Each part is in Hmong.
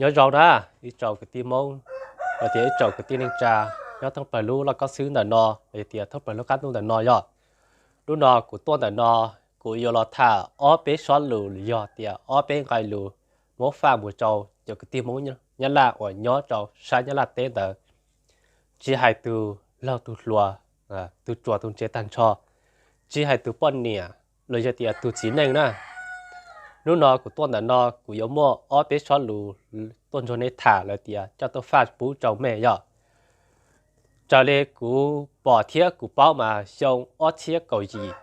Nyob zoo na, ib tsoom kwv tij Hmoob, los tias ib tsoom kwv tij neej tsa nyob thoob plaws lub laj kab xwb ntawm no, los yog tias thoob plaws lub qab ntuj ntawm no yog. Hnub no kuv tuaj ntawm no, kuv yuav los tham ob peb sob lus yog tias ob peb nqai lus muab faj mus rau cov kwv tij Hmoob Nyab Laj uas nyob rau sab Nyab Laj teb ntawd, tsis hais tus laug tus hluas, tus ruam tus ntse tag nrho, tsis hais tus poj niam los yog tias tus txiv neej na. Hnub no kuv tuaj ntawm no kuv yuav muaj ob peb sob lus tuaj nrog nej tham los tias coj tuaj faj pub rau mej yog. Raws li kuv pom thiab kuv paub mas xyoo ob txhiab kaum yim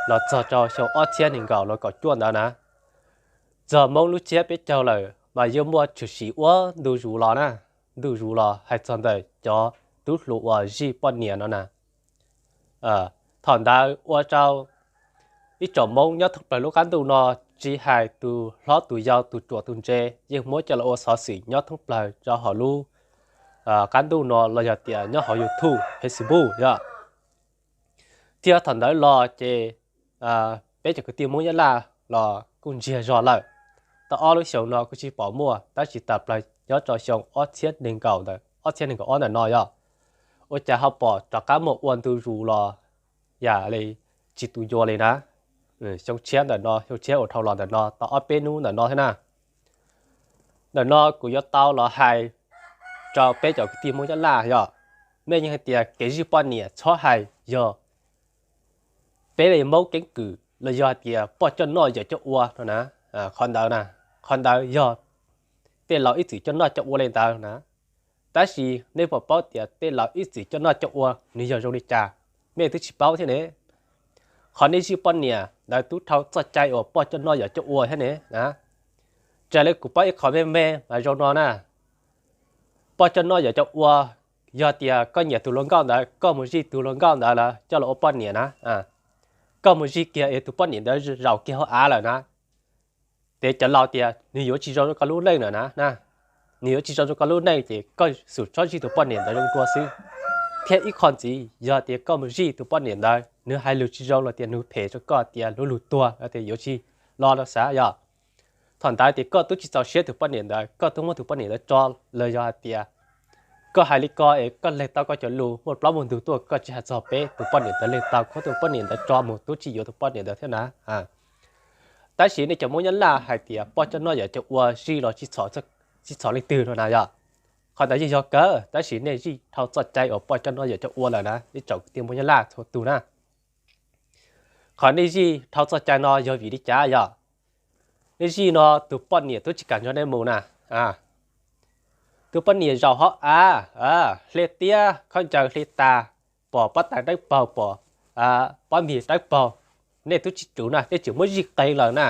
los txog rau xyoo ob txhiab nees nkaum los kaum cuaj ntawd na, txog Hmoob lub tsiab peb caug lawm mas yeej muaj tshwm sim ua ntu zus los na, ntu zus los hais txog ntawm cov tub hluas uas zij poj niam no na. Thaum ntawd ua rau ib tsoom Hmoob nyob thoob plaws lub qab ntuj no, tsis hais tus hlob tus yau tus ruam tus ntse yeej muab coj los ua xov xwm nyob thoob plaws rau hauv lub qab ntuj no los yog tias nyob hauv YouTube, Facebook yog. Thiab thaum ntawd los ces peb cov kwv tij Hmoob Nyab Laj los kuj ntsiag zog lawm. Tau ob lub xyoo no kuj tsis pom muaj, tab sis tawm plaws nyob rau xyoo ob txhiab nees nkaum ntawd, ob txhiab nees nkaum ob ntawm no yog, ua cas ho pom rov qab muaj ua ntu zus los yam li tsis tu ncua li na. Xyoo tshiab ntawm no, xyoo tshiab uas dhau los ntawm no tau ob peb hnub ntawm no thiab na. Ntawm no kuv yuav tau los hais rau peb cov kwv tij Hmoob Nyab Laj yog, mej yeej hais tias kev zij poj niam txhob hais yog peb li Hmoob keeb kwm los yog hais tias poj coj noj yawm coj ua no na. Qhov ntawd na, qhov ntawd yog tej laus ib txwm coj noj coj ua li ntawd na. Tab sis nej puas paub tias tej laus ib txwm coj noj coj ua nws yog zoo li cas, mej twb tsis paub thiab ne. Qhov nej zij poj niam ntawd twb dhau txoj cai uas poj coj noj yawm coj ua thiab ne. Raws li kuv paub ib qho me me mas zoo no na, poj coj noj yawm coj ua, yog tias koj nyiam tus hluas nkauj ntawd koj mus zij tus hluas nkauj ntawd lawm coj los ua poj niam na. Koj mus zij kiag es tus poj niam ntawd zaum kiag hauv av lawm na, ces cov laus tias nws yuav tsis zoo rau koj lub neej lawm na. Nws yuav tsis zoo rau koj lub neej ces koj xum txhob zij tus poj niam ntawd zoo dua xwb. Thiab ib qho ntxiv yog tias koj mus zij tus poj niam ntawd nws hais lus tsis zoo los tias nws phem rau koj tias lub lug tuag los tias yuav tsis los rau xav yog. Thaum ntawd ces koj twb tsis txaus siab tus poj niam ntawd, koj twb muab tus poj niam ntawd tso, los yog hais tias koj hais li ko es koj lees tau koj cov lus muaj plaub muaj ntug tuaj, koj tsis hais txog peb, tus poj niam ntawd lees tau koj, tus poj niam ntawd tso mus twb tsis yuav tus poj niam ntawd thiab na. Tab sis nej cov Hmoob Nyab Laj hais tias poj coj noj yawm coj ua zij los tsis txhaum leej twg no na yog. Qhov ntawd yeej yog kawg, tab sis nej zij dhau txoj cai uas poj coj noj yawm coj ua lawm na, ib tsoom kwv tij Hmoob Nyab Laj txhua tus na. Qhov nej zij dhau txoj cai no yog vim li cas yog? Nej zij no tus poj niam twb tsis kam nrog nej mus na. Tus poj niam zaum hauv av, hle tiab khaub ncaws hle tas, pom pob tais dawb paug, pom pob npias dawb paug, nej twb tsis tsum na, nej tseem muab zij qees lawm na.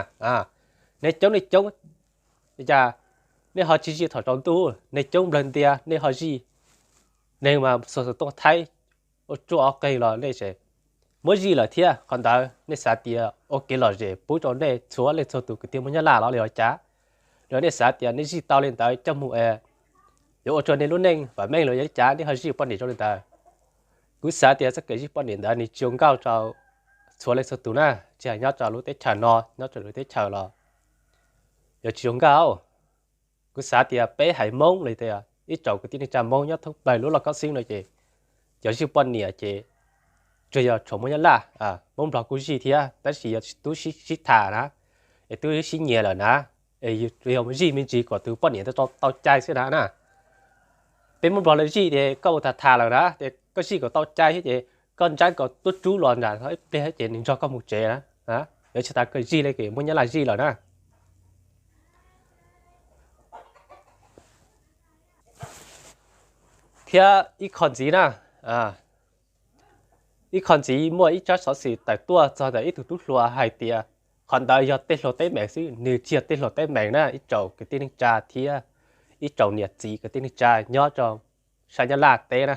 Neeg coob neeg coob, cas nej ho tsis zij thaum tsaus ntuj, neeg coob nplawg ntias nej ho zij. Neeg mas xuas xov tooj thaib ua tsuaj ob qeeg los nej tseem muab zij lawm thiab. Qhov ntawd nej xav tias ua kev lom zem pub rau nej txhua leej txhua tus kwv tij Hmoob Nyab Laj los li cas? Los nej xav tias nej zij tau li ntawd coj mus es yuav ua rau nej lub neej vam meej los yog li cas nej ho zij poj niam zoo li ntawd? Kuv xav tias txoj kev zij poj niam ntawd nws tsis zoo nkauj rau txhua leej txhua tus na, tsis hais nyob rau lub teb chaws no, nyob rau lwm teb chaws los yuav tsis zoo nkauj. Kuv xav tias peb haiv Hmoob los tias ib tsoom kwv tij neej tsa Hmoob nyob thoob plaws lub laj kab xwb no ces cov zij poj niam ces tsuas yog tshuav Hmoob Nyab Laj, Hmoob Nplog kuj zij thiab, tab sis yog tub sib tham na, es tub sib nyiam lawm na, es yog mus zij me ntsis kom tus poj niam ntawd tau cai xwb na na. Peb Hmoob Nplog lawv zij ces koj ua tham tham lawm na, ces koj zij kom tau cai thiab ces koj ntsab kom tuab rub los nram ib pliag ces nws nrog koj mus tsev na. Yuav tsis tas koj zij li kev Hmoob Nyab Laj zij lawm na. Thiab ib qho ntxiv na, ib qho ntxiv muaj ib tsab xov xwm tawm tuaj txog ntawm ib tug tub hluas hais tias qhov ntawd yog tej hluas teeb meem xwb, nws tsis yog tej hluas teeb meem na ib tsoom kwv tij neej tsa thiab ib tsoom niam txiv kwv tij neej tsa nyob rau sab Nyab Laj teb na.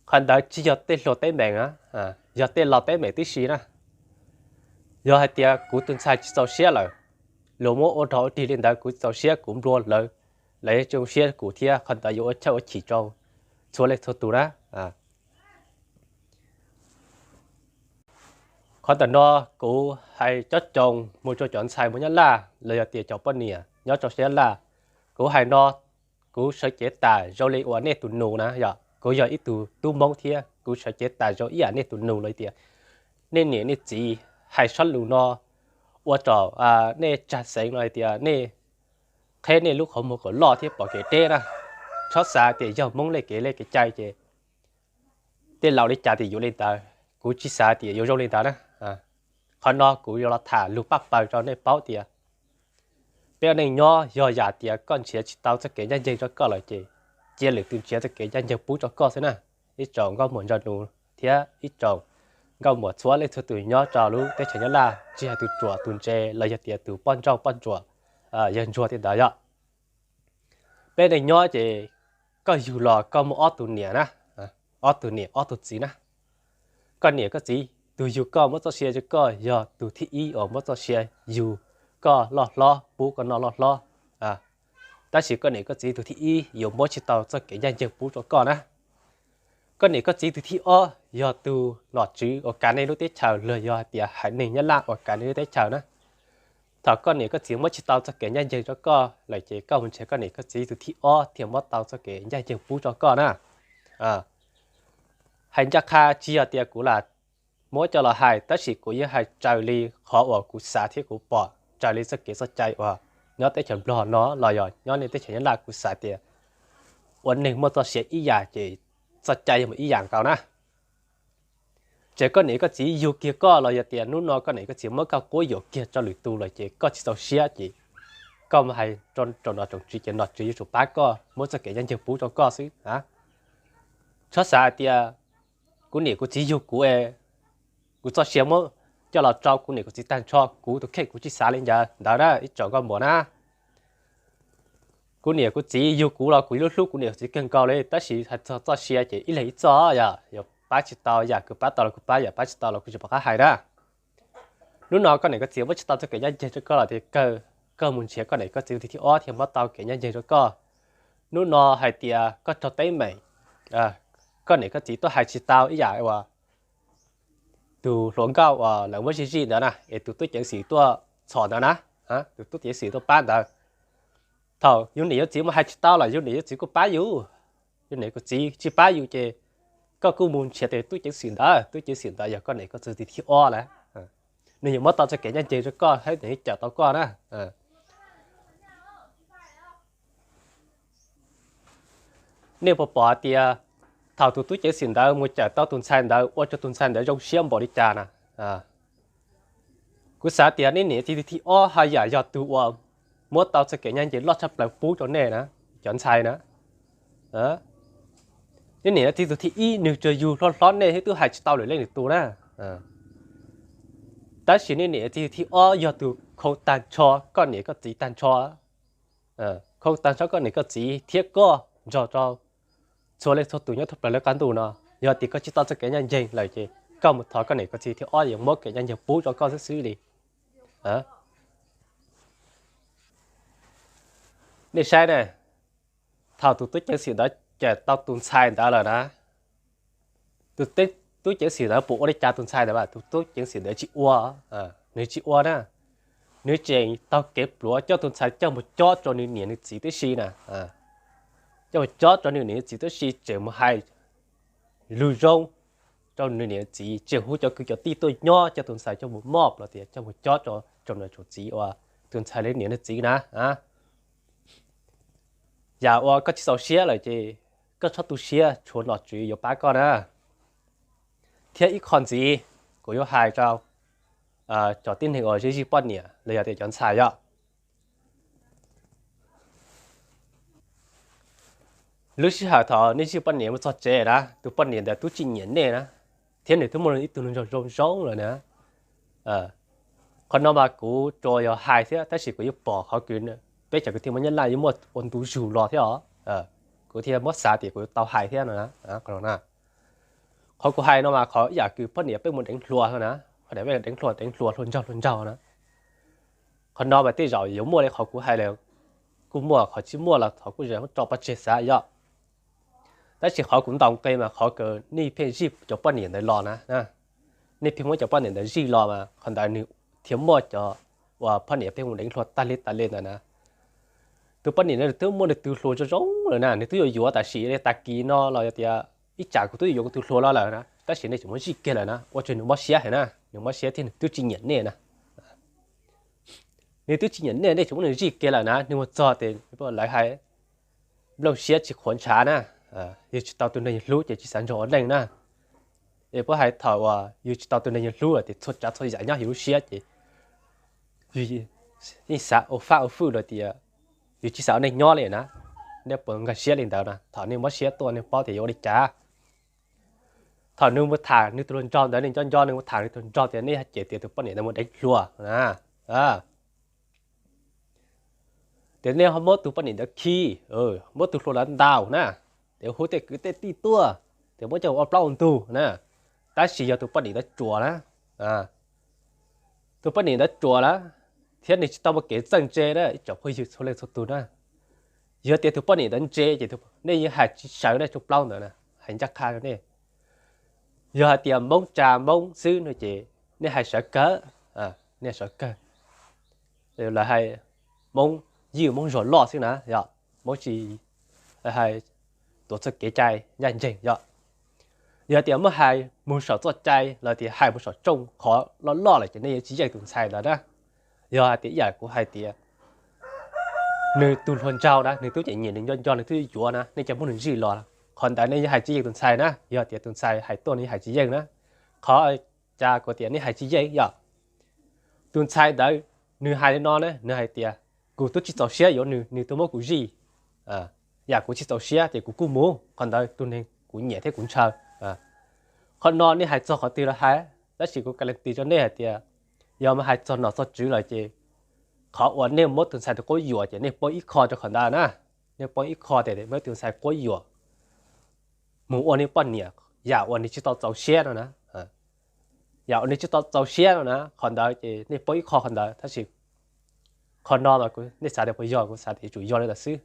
Qhov ntawd tsis yog tej hluas teeb meem, yog tej laus teeb meem tib si na. Yog hais tias kuv tus ntxhais tsis txaus siab lawm, luag muab ua rog ua rig li ntawd kuv tsis txaus siab kuv nplua lawv, lawv yeej tsis zoo siab kuv thiab, qhov ntawd yuav ua txhaum ua chim rau txhua leej txhua tus na. Qhov ntawm no kuv hais cob coos mus rau cov ntxhais Hmoob Nyab Laj los yog tias cov poj niam nyob rau sab Nyab Laj, Kuv hais no, kuv sawv cev tas zoo li uas nej tus nus na yom, kuv yog ib tug tub Hmoob thiab kuv sawv cev tas zoo ib yam nej tus nus los tias nej niam nej txiv hais sob lus no ua rau nej tsag xeev no hais tias nej qheb nej lub qhov muag kom loj thiab pom kev deb na. Txhob xav tias yog Hmoob le kev le kev cai ces tej laus li cas tias yuav li ntawd, kuv tsis xav tias yuav zoo li ntawd na. Qhov no kuv yuav los tham lus paj paws rau nej paub tias peb ua neej nyob yog yam tias koj nrhiav tsis tau txoj kev ncaj ncees rau koj lawm ces cia lwm tus nrhiav txoj kev ncaj ncees pub rau koj xwb na. Ib tsoom nkauj muam nraug nus thiab ib tsoom nkauj muam txhua leej txhua tus nyob rau lub teb chaws Nyab Laj, tsis hais tus ruam tus ntse los yog tias tus poj nrauj poj ntsuam, yawg ntsuag tej ntawd yom. Peb neej nyob ces koj yug los koj muaj ob tug niam na, ob tug niam ob tug txiv na. Koj niam koj txiv tus yug koj muab txoj sia rau koj yog tus thib ib uas muab txoj sia yug koj loj hlob pub koj noj loj hlob. Tab sis koj niam koj txiv tus thib ib yuav muab tsis tau txoj kev ncaj ncees pub rau koj na. Koj niam koj txiv tus thib ob yog tus nom tswv uas kav nej lub teb chaws los yog hais tias haiv neeg Nyab Laj uas kav nej lub teb chaws na. Thaum koj niam koj txiv muab tsis tau txoj kev ncaj ncees rau koj lawm ces koj mus nrhiav koj niam koj txiv tus thib ob thiaj muab tau txoj kev ncaj ncees pub rau koj na. Hais ncaj qha tsis yog tias kuv lam muab coj los hais, tab sis kuv yeej hais raws li qhov uas kuv xav thiab kuv pom raws li txoj kev txoj cai uas nyob teb chaws Nplog no los yog nyob nej teb chaws Nyab Laj, kuv xav tias ua neeg muaj txoj sia ib yam ces txoj cai yog mus ib yam nkaus na. Ces koj niam koj txiv yug kiag koj los yog tias hnub no koj niam koj txiv muab koj quab yuam kiag rau lwm tus lawm ces koj tsis txaus siab ces koj mus hais rau nom tswv ces nom tswv yuav tsum pab koj muab txoj kev ncaj ncees pub rau koj xwb. Txhob xav hais tias kuv niam kuv txiv yug kuv es kuv txoj sia muab coj los rau kuv niam kuv txiv tag nrho, kuv tus kheej kuv tsis xav li ntawd na ib tsoom nkauj muam na. Kuv niam kuv txiv yug kuv los kuv yeej hlub kuv niam kuv txiv kawg nkaus li, tab sis hais txog txoj sia ces ib leeg ib txoj, yog yuav pab tsis tau, yam kuv pab tau los kuv pab, yam pab tsis tau los kuv tsis pom qab hais na. Hnub no koj niam koj txiv muab tsis tau txoj kev ncaj ncees rau koj los tias kawg, koj mus nrhiav koj niam koj txiv tus thib ob thiaj muab tau kev ncaj ncees rau koj. Hnub no hais tias koj raug teeb meem, koj niam koj txiv tuaj hais tsis tau ib yam uas tus hluas nkauj uas lawv muab zij zij ntawd na, es tus tub ceev xwm tuaj txhom ntawd na, tus tub ceev xwm tuaj pab ntawd. Thaum yus niam yus txiv mus hais tsis tau los yus niam yus txiv kuj pab yus, yus niam yus txiv tsis pab yus ces koj kuj mus nrhiav tus tub ceev xwm ntawd, tub ceev xwm ntawd yog koj niam koj txiv tus thib ob lawm. Nws yuav muab tau txoj kev ncaj ncees rau koj thiab nws yuav cawm tau koj na. Nej puas pom hais tias thaum tus tub ceev xwm ntawd mus cawm tau tus ntxhais ntawd ua rau tus ntxhais ntawd zoo siab npaum li cas na? Kuv xav tias nej niam txiv tus thib ob haj yam yog tus uas muab tau txoj kev ncaj ncees loj tshaj plaws pub rau nej na, cov ntxhais na. Nej niam txiv tus thib ib nws tsuas yug hlob hlob nej thiab twb hais tsis tau lwm leej lwm tus na. Tab sis nej niam txiv tus thib ob yog tus khoo tag nrho koj niam koj txiv tag nrho, khoo tag nrho koj niam koj txiv thiab koj nrog rau txhua leej txhua tus nyob thoob plaws lub qab ntuj no. Yog tias koj tsis tau txoj kev ncaj ncees lawm ces koj mus thov koj niam koj txiv thib ob yuav muab kev ncaj ncees pub rau koj xwb xwb li. Nej saib ne, thaum tus tub ceev xwm ntawd cawm tau tus ntxhais ntawd lawm na, tus tub ceev xwm ntawd puas ua li cas tus ntxhais ntawd? Tus tub ceev xwm ntawd tsis ua, nws tsis ua na. Nws tseem taug kev pluav coj tus ntxhais coj mus cob rau nws niam nws txiv tib si na, coj mus cob rau nws niam nws txiv tib si, tseem mus hais lus zoo rau nws niam nws txiv, tseem hu cov kwv cov tij tuaj nyob coj tus ntxhais coj mus mob los tias coj mus cob rau nws txiv uas tus ntxhais li niam nws txiv na. Yam uas koj tsis txaus siab lawm ces koj txhob tu siab, tshuav nom tswv yuav pab koj na. Thiab ib qho ntxiv, kuv yuav hais rau cov tib neeg uas zij zij poj niam los yog tias cov ntxhais yom. Lub sij hawm thaum nej zij poj niam mus txog tsev na, tus poj niam ntawd twb tsis nyiam nej na, thiab nws twb muaj ib tug nraug zoo zoo lawm na. Qhov no mas kuv tsuas yog hais thiab, tab sis kuv yeej pom qhov kws peb cov kwv tij Hmoob Nyab Laj yeej muaj ua ntu zus los thiab os. Kuv thiaj muab xav tias kuv yuav tau hais thiab no. Qhov kuv hais no mas qhov ib yam kws poj niam peb mus deev hluas na, poj niam peb deev hluas, deev hluas hluas nraug hluas nraug na. Qhov no mas tej zaum yuav muaj li qhov kuv hais lawm, kuj muaj, qhov tsis muaj los thov kuj zam tso pov tseg xav yom. Tab sis qhov kuv ntaus nqi mas qhov kws nej pheej zij cov poj niam ntawd los na, nej pheej muab cov poj niam ntawd zij los mas qhov ntawd nws thiaj muaj cov uas poj niam pheej mus deev hluas tag li tas li ntawd na. Tus poj niam no nws twb muaj nws tus hluas zoo zoo lawm na, nws twb yuav yuav tam sim li tag kis no los yog tias ib tsam kuv twb yuav yuav kuv tus hluas los lawm na, tab sis nws tseem muaj zij kiag lawm na, ua rau nws mob siab heev na, nws mob siab thiab nws twb tsis nyiam nej na. Nws twb tsis nyiam nej, nej tseem muab nws zij kiag lawm na, nws mus txog ces lawv hais nplooj siab tsis qhuav ntshav na, yug tsis tau tus neeg yug hlub ces tsis xav nrog ua neej na. Es puab hais thaum uas yug tsis tau tus neeg yug hlub lawm ces txhua tsav txhua yam nyob yug lub siab ces yug yeej xav ua fab ua fwj los tias yug tsis xav ua neej nyob li na. Nej puas nkag siab li ntawd na? Thaum nej mob siab tuaj nej paub tias yuav ua li cas? Thaum nws mus tham nws tus hluas nraug ntawd, nws nco nco nws mus tham nws tus hluas nraug tias nej cem tias tus poj niam ntawd mus deev hluas na, tias nej ho muab tus poj niam ntawd khi, muab tus hluas ntawd ntaus na, tias hu tej kwv tej tij tuaj, tias muab coj ua plaub ua ntug na. Tab sis yog tus poj niam ntawd ruam na, tus poj niam ntawd ruam lawm thiab nws tsis tau muaj kev txawj ntse na ib tsoom phooj ywg txhua leej txhua tus na. Yog tias tus poj niam ntawd ntse ces nej yeej hais tsis sawv na, tshuav plaub ntawd na, hais ncaj qha rau nej. Yog hais tias Hmoob tsa Hmoob xwb no ces nej hais sawv kawg, nej sawv kawg. Lawv hais Hmoob ywj Hmoob zuag loj xwb na yom, Hmoob tsis hais tuav txoj kev cai ncaj ncees yom. Yog tias muab hais mus saum txoj cai los tias hais mus saum rooj qhov loj loj lawm ces nej yuav tsis yeej tus ntxhais ntawd na. Yog hais tias ib yam kuv hais tias nws tus hluas nraug na, nws twb nyiam nyiam nws nco nco nws twb yuav na, nej coj muab nws zij los, qhov ntawd nej yeej hais tsis yeej tus ntxhais na. Yog tias tus ntxhais hais tuaj nej yeej hais tsis yeej na. Qhov cas kuv tias nej hais tsis yeej yom, tus ntxhais ntawd nws hais li no na, nws hais tias kuv twb tsis txaus siab yuav nws, nws twb muab kuv zij, yam kuv tsis txaus siab ces kuv kuj mus, qhov ntawd tus neeg kuv nyiam thiab kuv ntshaw. Qhov no nej hais txog qhov twg los hais, tab sis kuv ka lees tis rau nej hais tias yog mas hais txog nom txog tswv lawm ces qhov uas nej muab tus ntxhais tus quab yuam ces nej poob ib qho rau qhov ntawd na. Nej poob ib qho tias muab tus ntxhais quab yuam mus ua nej poj niam, yam uas nws tsis tau txaus siab no na. Yam uas nws tsis tau txaus siab no na, qhov ntawd ces nej poob ib qho qhov ntawd, tab sis qhov no mas nej xav tias puas yog, kuv xav tias yuav tsum yog li ntawd xwb.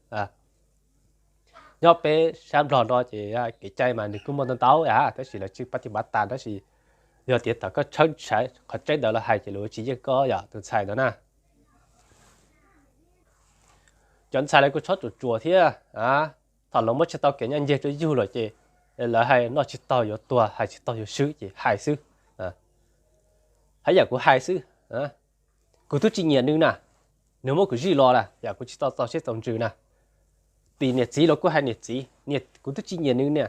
Nyob peb sab Nplog no ces kev cai mas nws kuj muaj ntau ntau, tab sis lawv tsis pab ti pav tas, tab sis yog tias thaum koj tshawb ntshai qhov tseeb ntawd los hais ces lawv tsis yeej koj yom, tus ntxhais ntawd na. Cov ntxhais lawv kuj txhob ruam ruam thiab. Thaum lawv muab tsis tau kev ncaj ncees rau yus lawm ces lawv hais noj tsis tau yuav tuag, hais tsis tau yuav swb ces hais xwb. Hais yam kuv hais xwb. Kuv twb tsis nyiam nws na, nws muab kuv zij los na, yam kuv tsis tau txaus siab txaus ntsws na. Tim niam txiv los kuj hais niam txiv, kuv twb tsis nyiam nws na,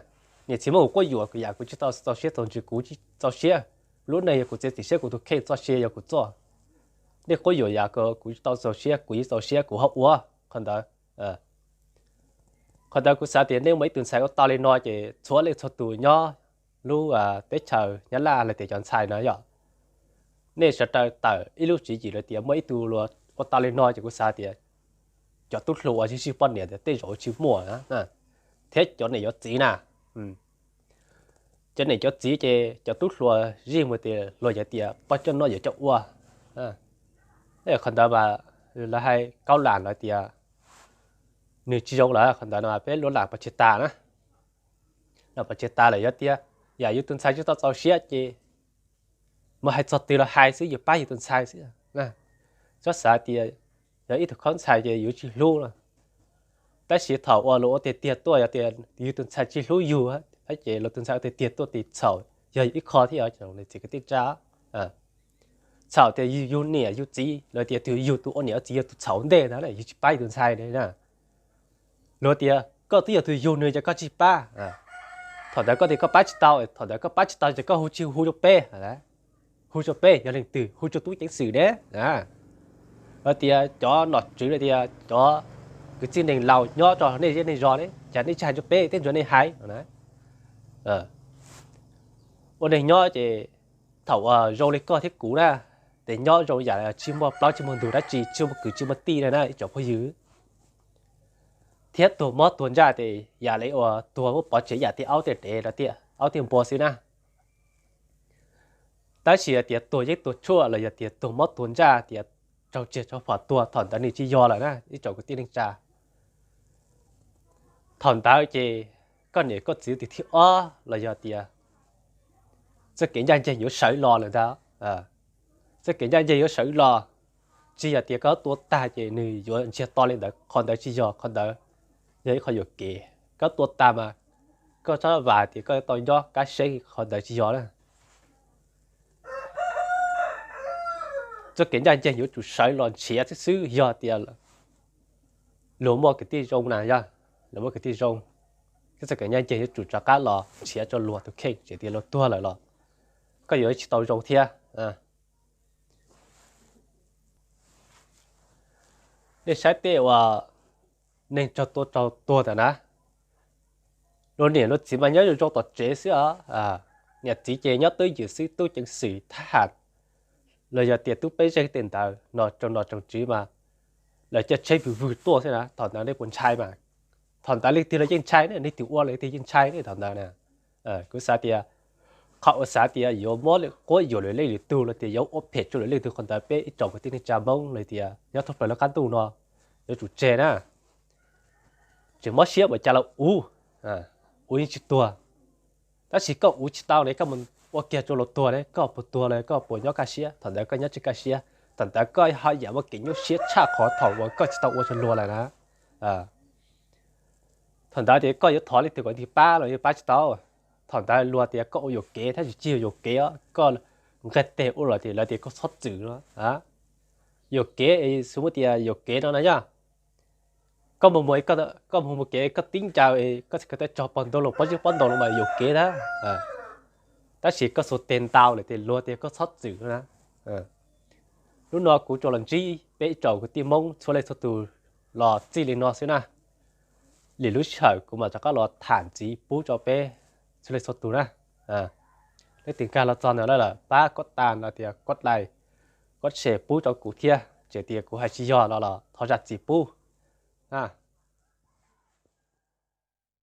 niam txiv muab kuv quab yuam, yam kuv tsis tau txaus siab txaus ntsws, kuv tsis txaus siab. Lub neej yog kuv txiav txim siab, kuv tus kheej txoj sia yog kuv txoj. Nej quab yuam yam kuv tsis tau txaus siab, kuv tsis txaus siab kuv ho ua qhov ntawd. Qhov ntawd kuv xav tias nej muaj ib tug ntxhais ua tau li no ces txhua leej txhua tus nyob lub teb chaws Nyab Laj los tias cov ntxhais no yom, nej sawv daws tawm ib lub tswv yim los tias muaj ib tug ua tau li no ces kuv xav tias cov tub hluas uas zij zij poj niam tej zaum tsis muaj thiab cov niam yuav txiv na. Cov niam cov txiv ces cov tub hluas zij mus tias luag yuav tias poj coj noj yuav coj ua. Qhov ntawd mas lawv hais kaub lam lawv tias nws tsis zoo lawm, qhov ntawd no peb luab lam pov tseg tas na. Lam pov tseg tas lawm, yog tias yam yus tus ntxhais tsis tau txaus siab ces mus hais txog twg los hais xwb, yus pab yus tus ntxhais xwb. Txhob xav tias yog ib tug khaub ntxhais ces yus tsis hlub no. Tab sis thaum uas luag ua tiag tiag tuaj, yog tias yus tus ntxhais tsis hlub yus ces luag tus ntxhais ua tiag tiag tuaj tim txhaum, yog ib qho thiab os txiv kwv tij tsa. Txhaum tias yus niam yus txiv los tias tus yus tus ua niam ua txiv yog tus txhaum ntej ntag, yus tsis pab yus tus ntxhais na. Luag tias koj twb yog tus yug nws ces koj tsis pab. Thaum ntawd koj tias koj pab tsis tau, thaum ntawd koj pab tsis tau ces koj hu tsis hu rau peb, hu rau peb yog leej twg, hu rau tub ceev xwm ne. Los tias cov nom tswv, los tias cov kwv tij neeg laus nyob rau nej zej nej zos ne, cas nej tsis hais rau peb, peb ntsuav nej hais. Ua neeg nyob ces thaum uas zoo li koj thiab kuv na, ces nyob zoo yam tsis muaj plaub tsis muaj ntug dab tsi, tsis muaj kwv tsis muaj tij na ib tsoom phooj ywg, thiab tuag mob tuag ntsaj ces yam li uas tuag muab pov tseg yam tej aub tej dev, aub tej npua xwb na. Tab sis yog tias tuag yeeb tuag tshuaj los yog tias tuag mob tuag ntsaj tias raug tsiaj raug phom tuag, thaum ntawd nws tsis yog lawm na ib tsoom kwv tij neej tsa. Thaum ntawd ces koj niam koj txiv tus thib ob los yog tias txoj kev ncaj ncees yuav sawv los lawm ntag. Txoj kev ncaj ncees yuav sawv los, Tsis yog tias koj tua tag ces nws yuav ntsiag to li ntawd, qhov ntawd tsis yog, qhov ntawd yog ib qho yuam kev. Koj tua tag mas koj txhob vam tias koj tau nyob kab seb, qhov ntawd tsis yog na. Txoj kev ncaj ncees yuav tsum sawv los nrhiav xwb xwb, yog tias luag muaj kwv tij zoo na, yog luag muaj kwv tij zoo, koj txoj kev ncaj ncees yuav tsum rov qab los nrhiav rau luag tus kheej, tsis tias luag tuag lawm los koj yuav tsis tau zoo thiab. Nej saib tej uas neeg raug tua raug tuag ntawd na, luag niam luag txiv mas nyob zoo zoo tom tsev xwb os. Niam txiv ces nyob twj ywm xwb, tub ceev xwm, thab ham, los yog tias tub peb zeej tej ntawd no, tsoom nom tsoom tswv mas lawv caij tsheb vwg vwg tuaj xwb na. Thaum ntawd nej puas ntshai mas? Thaum ntawd leej twg los yeej ntshai ne, leej twg ua leej twg yeej ntshai ne thaum ntawd na. Kuv xav tias, qhov uas xav tias yuav muab quab yuam lwm leej lwm tug los tias yuav ua phem rau lwm leej tug, qhov ntawd peb ib tsoom kwv tij neej tsa Hmoob los tias nyob thoob plaws lub qab ntuj no yuav tsum tseg na. Tseem mob siab ua cas los uv, uv yeej tsis tuag. Tab sis koj uv tsis tau ne, koj mus ua kiag rau luag tuag ne, koj puas tuag los koj puas nyob kaj siab? Thaum ntawd koj nyob tsis kaj siab, thaum ntawd koj ho yam muaj kev nyuaj siab tshaj qhov thaum uas koj tsis tau ua rau luag lawm na. Thaum ntawd ces koj yuav thov leej twg kom leej twg pab los yeej pab tsis tau. Thaum ntawd luag tias koj ua yuam kev, tab sis tsis yog yuam kev os, koj nqeg teg ua los tias lawv tias koj txhob txwm no. Yuam kev es xws muab tias yuam kev no na yog, koj mus mus, koj mus mus kev koj tib ncaws, koj txhais ko taw tsaug pog ntoo los pob zeb pob ntoo no mas yuam kev ntag. Tab sis koj xuas tes ntaus lawm tias luag tias koj txhob txwm na. Hnub no kuv tsuas los ntsib peb ib tsoom kwv tij Hmoob txhua leej txhua tus los txij li no xwb na. Lwm lub sij hawm kuv mam rov qab los tham ntxiv pub rau peb txhua leej txhua tus na. Leej twg nkag los txog ntawm no lawm pab koj tas no tias koj like, koj share pub rau kuv thiab, tsis tias kuv hais tsis yog los los thov zam txim pub.